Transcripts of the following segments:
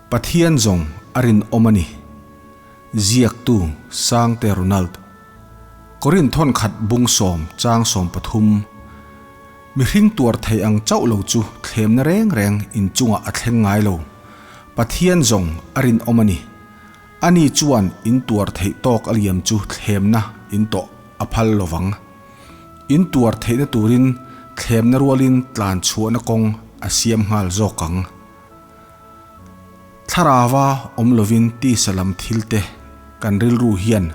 Pathian zawng a rinawm a ni. Ziaktu Sangte Ronald. Korinth thawnkhat bung sawm chang 13. Mihring tuar thei ang chauh lo chu thlemna reng reng inchungah a thleng ngai lo. Pathian zawng a rinawm a ni. Ani chuan in tuar theih tawk a liam chu thlemna in tawh a phal lo vang. In tuar theihna turin thlemna rualin tlan chhuahna kawng a siam nghal zawk ang. Thlarava awm lovin tisa lam thil te kan rilru hian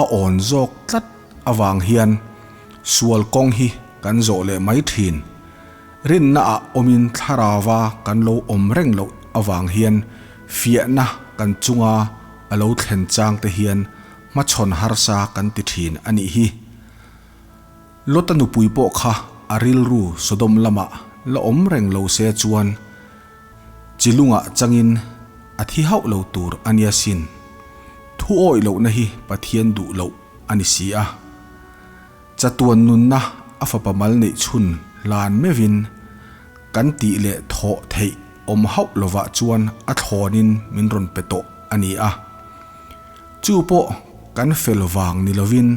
a awn zawk tlat avang hian sual kawng hi kan zawh leh mai thin. Rinna ah awmin thlarava kan lo awm reng loh avang hian fiahna kan chunga a lo thlen chang te hian hmachhawn harsa kan ti thin a nih hi. Lota nupui pawh kha a rilru Sodom lamah la awm reng lo se chuan Chilungah changin a thi hauh lo tur a nia sin. Thu awih lohna hi Pathian duh loh a ni si a. Chatuan nunna a fapa mal neih chhun hlan meuhin kan tih leh thawh theih awm hauh lovah chuan a thlawnin min rawn pe tawh a ni a. Chu pawh kan fel vang ni lovin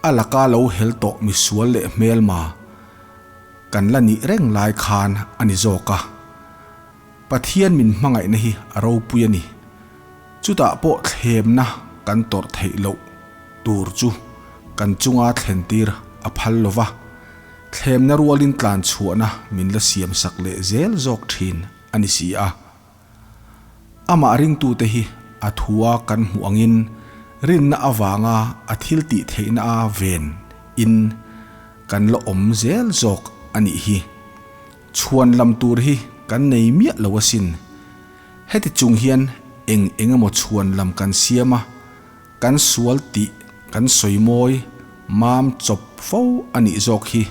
a laka lo hel tawh misual leh hmelma Kan la nih reng lai khan a ni zawk a, Pathian min hmangaihna hi a ropui a ni. Chutah pawh thlemna kan tawrh theih loh tur chu kan chunga thlentir a phal lo va, thlemna rualin tlan chhuahna min la siamsak leh zel zawk thin a ni si a. Amah ringtute hi a thua kan hmuh angin rinna avanga a thil tih theihna a ven in kan la awm zel zawk a nih hi. Chhuan lam tur hi kan nei miah lo asin. Heti chung hian eng eng emaw chhuan lam kan siam a, kan sual tih kan sawi mawi mam chawp fo a nih zawk hi.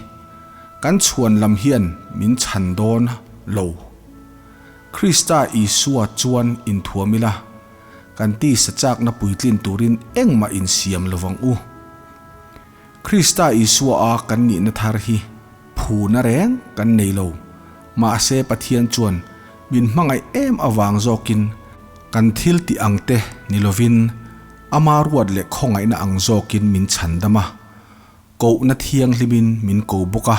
Kan chhuan lam hian min chhan dawn lo. Krista Isua chuan inthuam ila, kan tisa chakna puitlin turin engmah insiam lo vang u. Krista Isua a kan nihna thar hi phuna reng kan nei lo, mahse Pathian chuan min hmangaih em avang zawkin kan thil tih ang te ni lovin ama ruat leh khawngaihna ang zawkin min chhandam a, Kohna thianghlimin min ko bawk a,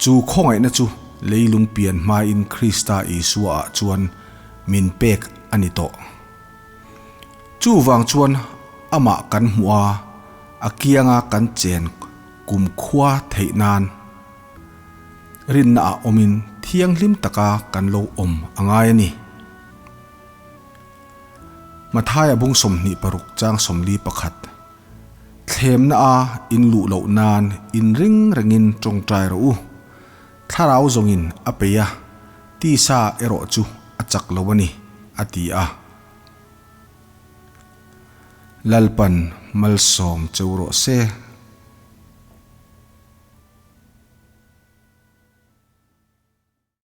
chu khawngaihna chu leilung pian hmain Krista Isua-ah chuan min pek a ni tawh. Chuvang chuan amah kan hmuh a, a kianga kan chen kumkhua theih nan rinnaah awmin thianghlim taka kan lo awm a ngai a ni. Mathaia bung 26 chang 41. Thlemna a in luh loh nan in ring rengin tawngtai rawh u. Thlarau zawngin a peih a, tisa erawh chu a chak lo a ni, a ti a. Lalpan malsawm cheu rawh se.